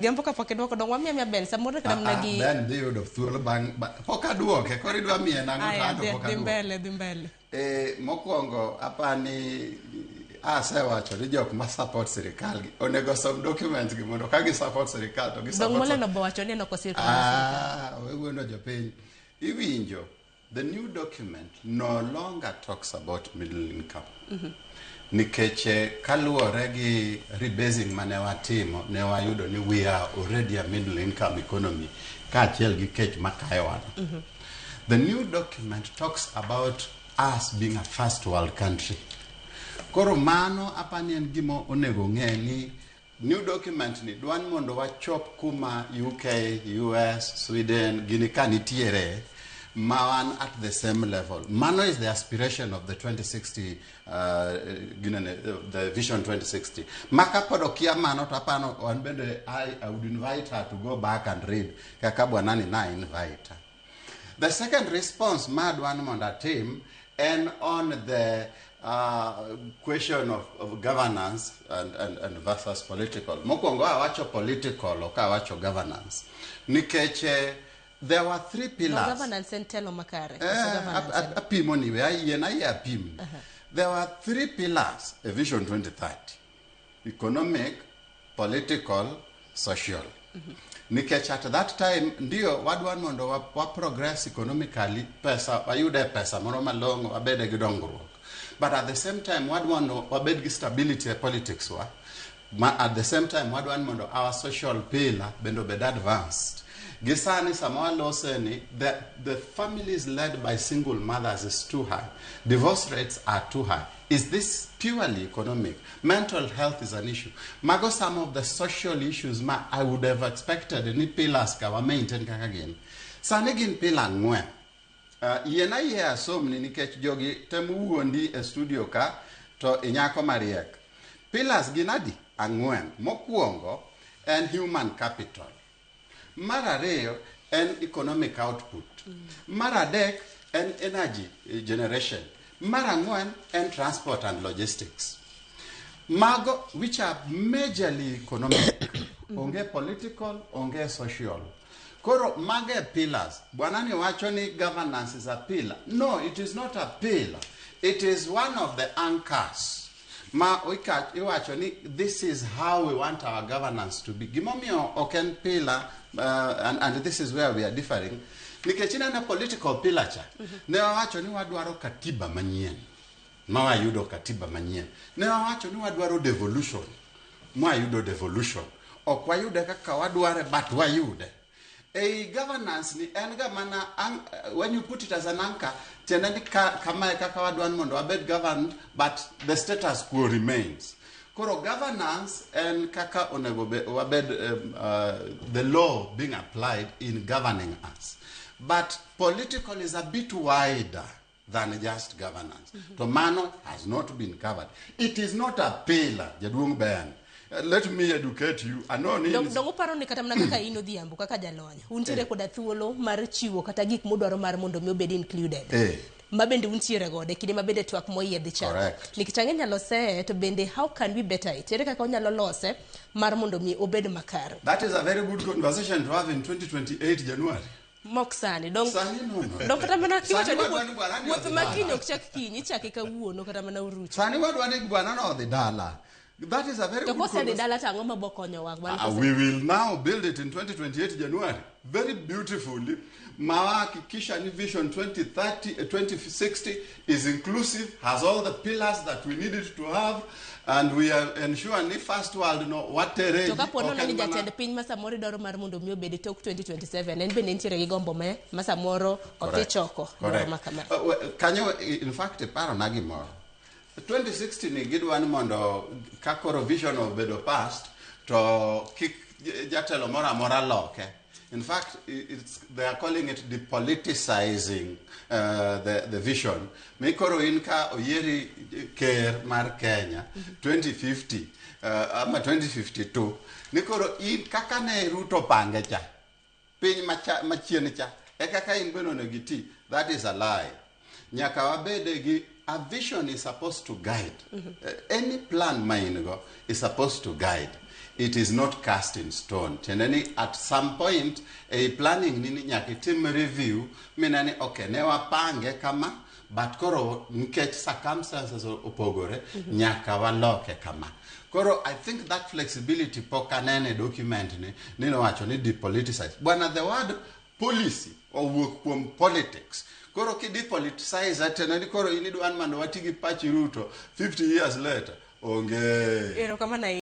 Odhiambo kapok idwoko dong wamiya miya Ben samoro kata mana gi Ben dhi yudo thuolo bang' pok aduoke koro idwa miye nang'o to Aya, anto dhi pok dhi aduoke. mbele dhi mbele. Mokwongo apani asewacho ni jok ma support sirikal gi onego som documents gi mondo ka gi support sirikal to gi Dong support Moleno bo wacho ni en ok osir kod sirkal. Ah, we wuondo jopiny. Iwinjo, the new document no longer talks about middle income. Nikech kaluwore gi rebasing mane watimo, ne wayudo ni we are already a middle income economy kaachiel gi kech makayowano. The new document talks about us being a first world country. Koro mano apani en gima onego ng'e ni new document ni dwa ni mondo wachop kuma UK, US, Sweden gini ka nitiere ma wan at the same level. Mano is the aspiration of the 2060 ginene, the Vision 2060. Ma kapod okia mano to apano wan bende I would invite her to go back and read kaka bwanani na invite her. The second response ma adwa ni mondo atim en on the question of governance and versus political. Mokwongo awacho political ok awacho governance. Nikech there were three No, pillars. governance en telo makare. Koso governance en- Apimo ni we ayie na ayie apimni. There were three pillars e Vision 2030. Economic, political, social. Nikech at that time ndio wadwa mondo wa progress economically, pesa wayude pesa moro malong'o wabede gi dongruok. But at the same time wadwa no wabed gi stability e politics wa. Ma at the same time wadwa ni mondo our social pillar bende obed advanced. Gi sani sama walose ni the families led by single mothers is too high. Divorce rates are too high. Is this purely economic? Mental health is an issue. Mago some of the social issues ma I would have expected ni pillars ka wa maintain kaka gin. Sani gin pillar ang'wen. Yiena yie asomni nikech jogi temo wuondi e studio ka to inyako mariek. Pillars gin adi? Ang'wen. Mokwongo en human capital. Mar ariyo en economic output. Mar adek en energy generation. Mar ang'wen en transport and logistics. Mago which are majorly economic. Onge political, onge social. Koro mago e pillars. Bwanani wacho ni governance is a pillar. No, it is not a pillar. It is one of the anchors. Ma iwacho ni this is how we want our governance to be. Gimomiyo ok en pillar, and this is where we are differing. Nikech ineno political pillar cha, ne wawacho ni wadwaro katiba manyien. Ma wayudo katiba manyien. Ne wawacho ni wadwaro devolution. Mwayudo devolution. Ok wayude kaka wadware, but wayude. Ei governance ni en ga mana when you put it as an anchor, tiende ni kamae kaka wadwa ni mondo wabed governed, but the status quo remains. Koro governance en kaka onego wabed, the law being applied in governing us. But political is a bit wider than just governance. To mano has not been covered. It is not a pillar, Jaduong' Ben. Let me educate you. I know ni Dong uparo ni kata mana kaka in Odhiambo, kaka jalony, untiere koda thuolo mar chiwo kata gik mudwaro mar mondo mi obed included. Ma bende untiere godo e kinde ma bende twak moyiedhi chako. Nikech ang'e nyalo seye, to bende how can we better it? Ere kaka onyalo lose mar mondo mi obed makare? That is a very good conversation to have in 2028 January. Mok sani, dong Sani no, no. Dong kata mana Sani kiwacho ni wadwa ni bwana ni wuoth odhi ma dala. kiny ok chak kiny, ichake kawuono kata mana urucho. Sani wadwa ni bwana no odhi dala. That is a very To good kosedhi conversation. dala to ang'o ma bo konyowa? Wan kose- We will now build it in 2028 January. Very beautifully. Mawahakikisha ni Vision 2030, 2060 is inclusive, has all the pillars that we needed to have, and we are ensure ni first world no watere. To kapo nono ni jatend piny ma samoro idwaro mar mondo mi obed e tok 2027, en bende nitiere gi gombo me ma samoro odhi choko dwaro ma kama. Kanyo, in fact, iparo na gimoro. 2060 ni gidwa ni mondo ka koro vision obedo past to kik jatelo moro amora loke. In fact, they are calling it depoliticizing the vision. Mi koro in ka oyieri ker mar Kenya 2050 ama 2052 ni koro in kaka ne Ruto pange cha piny machien cha e kaka in bende onego iti. That is a lie. Nyaka wabede gi a vision is supposed to guide. Any plan ma in go is supposed to guide. It is not cast in stone. Tiende ni at some point ei planning ni ni nyaka itim review mine ni okay ne wapange kama but koro nikech circumstances opogore nyaka waloke kama. Koro I think that flexibility pok anene e document ni ni nowacho ni depoliticize. Bwana the word policy owuok kuom politics. Koro ki depoliticize tiende ni koro in idwa ni mondo wati gi pachi Ruto 50 years later. Onge. Erokamano ahinya.